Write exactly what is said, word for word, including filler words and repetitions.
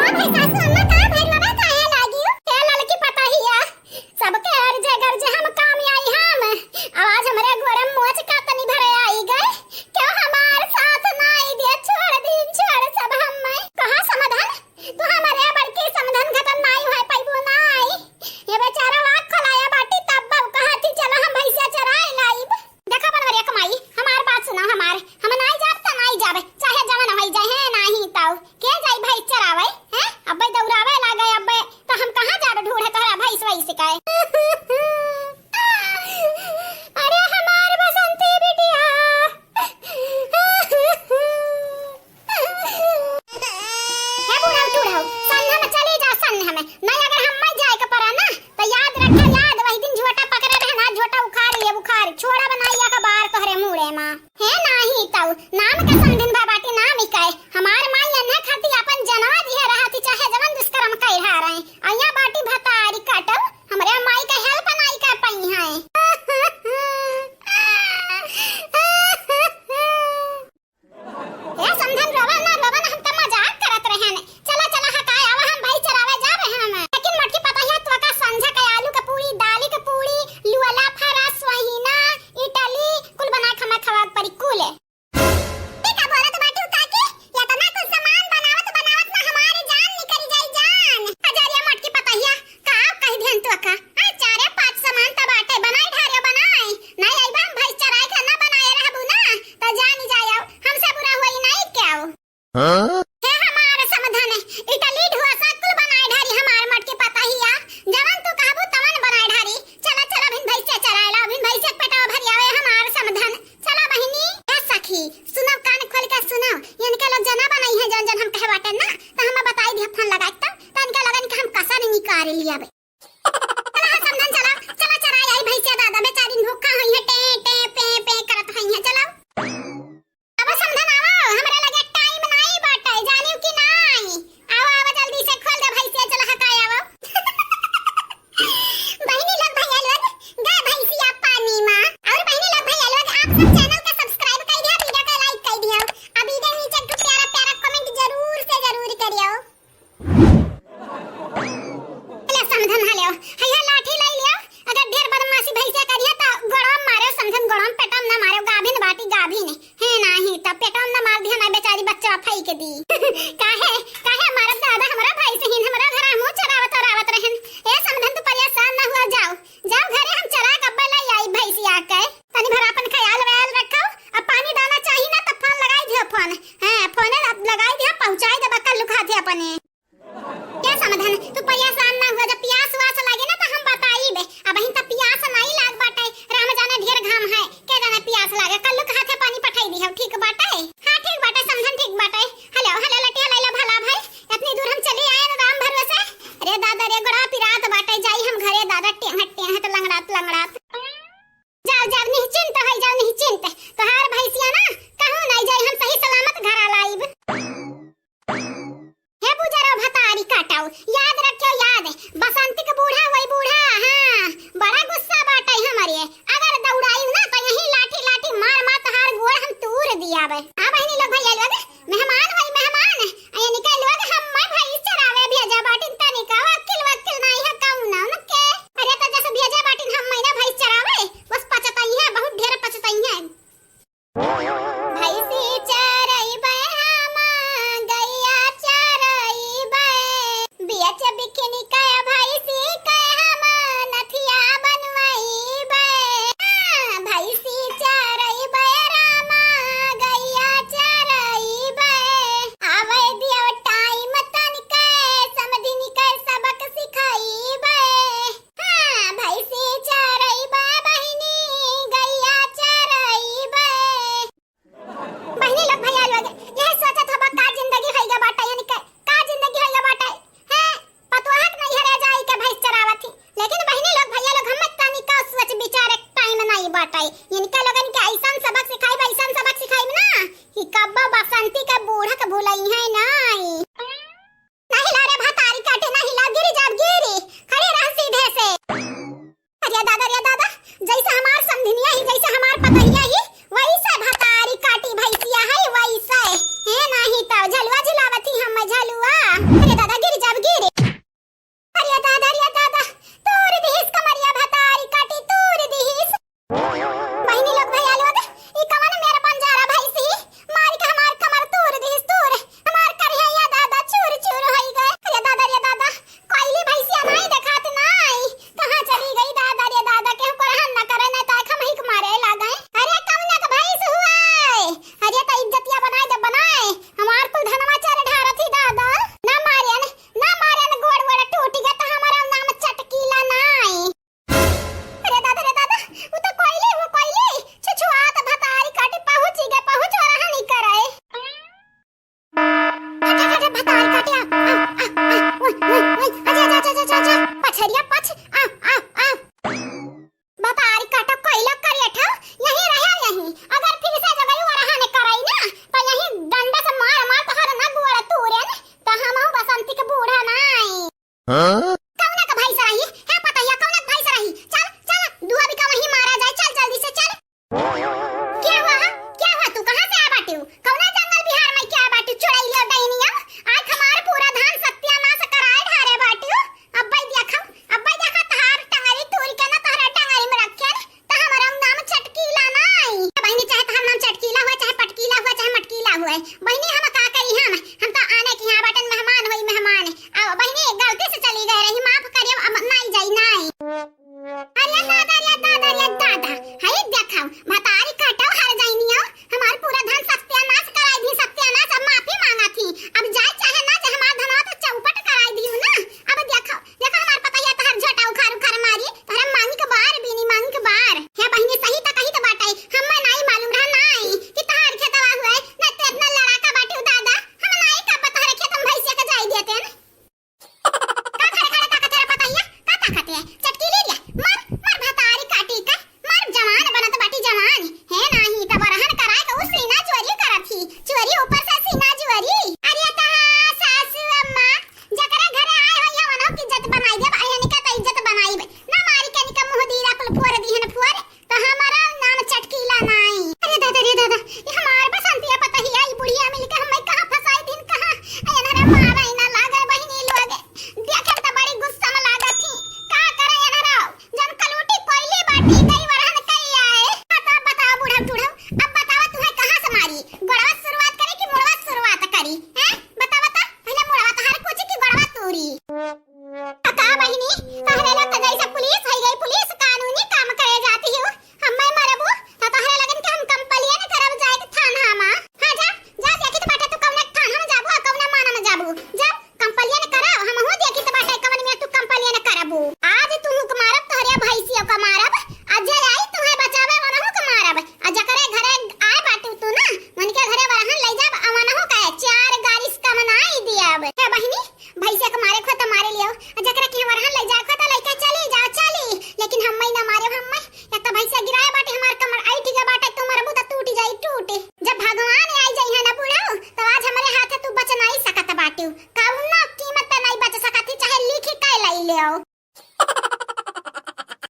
अबे सासू अम्मा, का भइल बा, काहे लागिउ? हे ललकी पतहिया, सबके अर्जे गर्जे हम काम आई हम। अब आज हमरे गोड़े मोच का तनी भरे आई गए। क्यों हमार साथ नाई दे, छोड़ दीन, छोड़ सब हम। कहाँ समधन? तू हमरे बड़की समधन घटन नाई होए पइबू नाई। ये बेचारा आँख खोलाया बाटी तब बहू कहा थी, "चला हम भैंसिया चराए लाइब।" देखा बनवरिया कमाई, हमार बात सुना हमार, हम नाई जाब त नाई जाबे, चाहे जवन होई जाए, हैं, नाही तौ के जाई भैंस चरावे, हैं? अब्बे दौड़ावे लागे, अब्बे त हम कहाँ जाबे ढूंढे तोहरा भैंस वैस के। अरे हमार बसंती बिटिया। हे बुढ़ऊ टूढ़ऊ, संझा में चली जा संझा में। नहीं अगर हम मर जाए के पड़ा ना, तो याद रखा याद, वही दिन झोटा पकड़े रहे ना, झोटा उखाड़ लिए उखाड़, छोड़ा बनाई अखबार तोहरे मुड़े मा। हे नाही तऊ, नाम के समधिन भा बाटी नाम ही कहे। हमार माई अन्हे खाती अपन जनवा दिए रहती, चाहे जवन दुष्कर्म कह रहा रहे। अइया बाटी भतारी काटऊ, हमरे माई के help नाई कर पाई हैं। ए समधन, रोवा ना, रोवा ना, हम त मजाक करत रहेन। चला, चला, हकाय आवा, हम भैंस चरावे जाबे हम। लेकिन मोटकी पतहिया, तोका संझा के आलू के पूड़ी, दाली के पूड़ी, लुअला, फरा, सोहिना, इडली, कुल बनाए के हमें खवाए के पड़ी, कुल। ई का बोलत बाटू काकी? एतना कुल सामान बनावत, बनावत ना हमारी जान निकल जाई, जान। अजरिया मोटकी पतहिया, का कहि दिहन तोका? आ, चारे पाँच सामान त बाटे, बनाई ढारियो बनाई। नाई अइबा हम भैंस चराए के ना बनाए रहबू ना, त जानी जाए, हमसे बुरा होई नाई क्याउ? हाँ? हे हमार समधन, इडली ढोसा कुल बनाए ढारी हमार मोटकी पतहिया। जवन तू कहबू तवन बनाए ढारी। चला, चला, अभिन भैंस चराए ला, अभिन भैंस के पेटवा भरियावे हमार समधन। चला बहिनी। ए सखी, सुनव, कान खोल के सुनव। इनके लोग जना बनाई है, जौन जौन हम कहे बाटे ना, त हमें बताई दिया फोन लगा के, त इनके लगन के हम कसा नहीं निकाल लिया बे। चला, हाँ, समधन, चला, चला, चराई आई भैंसिया दादा, बेचारी भूखा होई है, टे, टे, पे, पे करत होई है, चला। अब समधन आवा, हमरे लगे time नाई बाटे, जानियो कि नाई? आवा, आवा, जल्दी से खोल दे भैंसिया, चला, हकाय आवा। बहिनी लोग, भैया लोग, गए भैंसिया पानी मा। और बहिनी लोग, भैया लोग, आप सब channel के subscribe कर दिया, video के like कर दिया। अब video नीचे एक ठो प्यारा प्यारा comment जरूर से जरूर करियो। ले समधन, हाँ लेव। हैया लाठी लाई लेव। अगर ढेर बदमाशी भैंसिया करिया त गोड़वा मारे समधन, गोड़वा पेटवा ना मारे, गाभिन बाटी गाभिन। हे नाही त पेटवा ना मार दिया ना बेचारी बच्चा फेंक दी। काहे, काहे मारत दादा हमरा भैंस हिन, हमरा घर हमहू चरावत चरावत रहन। ए समधन तू परेशान ना हुआ, जाओ, जाओ घरे हम चरा के अब्बे लाई आई भैंसिया के। तनी भर आपन ख्याल व्याल रखो, अब पानी दाना चाही ना त फोन लगाई दियो फोन। हाँ, फोन लगाई दियो, पहुँचाई देबा कल्लू खाते अपने। ए समधन, तू परेशान ना हुआ, जब पियास वास लागे ना त हम बताइबे। अबहिन त पियास नाई लाग बाटे, राम जाने ढेर घाम है, के जाने पियास लागे, कल्लू के हाथे पानी पठाई दिहब, ठीक बाटे? हाँ ठीक बाटे समधन, ठीक बाटे। हेलो, हेलो लटिया लैला भला भाई, इतनी दूर हम चली आए राम भरोसे। अरे दादा रे गोड़ा पिरात बाटे, जाई हम घरे दादा, टेंहत टेंहत लंगड़ात लंगड़ात। जाओ, जाओ, निश्चिंत है, जाओ, निश्चिंत। तोहार भैंसिया ना कहूँ नहीं जाई, हम सही सलामत घर आ लाइब। हे बुजरो भतारी काटाऊ, याद रखियो याद, बसंती के बूढ़ा वही बूढ़ा, हाँ, बड़ा गुस्सा बाटे हमरे। अगर दौड़ाई ना तो यही लाठी लाठी मार मार तोहार गोड़ हम तूर दियाबे। आ बहिनी लोग, भैया लोग, मेहमान होई मेहमान, आ इनके लोग हम मैं भैंस चरावे भेजा बाटिन, तनिका वकिल वकिल नहीं है कौन उनके। अरे तो जस भेजा बाटिन हम मैना भैंस चरावे, बस पचतई है, बहुत ढेर पचतई है। भैंसी चरइबे हम, गैया चरइबे, बेच बिकिन के भैंसी के हम नथिया बनवइबे। हाँ, भैंसी चरइबे रामा, गैया चरइबे। आवे दियो time तनिके, समधिन के सबक सिखइबे। हाँ, भैंसी चरइबा बहिनी, गैया चरइबा। बहिनी लोग, भैया लोग, यह सोचत हबा का जिंदगी होइगा बाटे, यानी का, का जिंदगी होइगा बाटे? हैं? पतोहक नहीं अरे काटिया, आ, आ, आ, ओए, ओए, ओए, आजा, आजा, आजा, आजा, आजा, पछरिया पछ, आ, आ, आ। बाबा, अरे काटा कोइला करिया ठा, यहीं रहा यहीं। अगर फिर से जगह वो रहा ने कराई ना, तो यहीं डंडा से मार, मार तोहर ना गोड़ तूरे ने, तो हमहू बसंती के बूढ़ा नाई।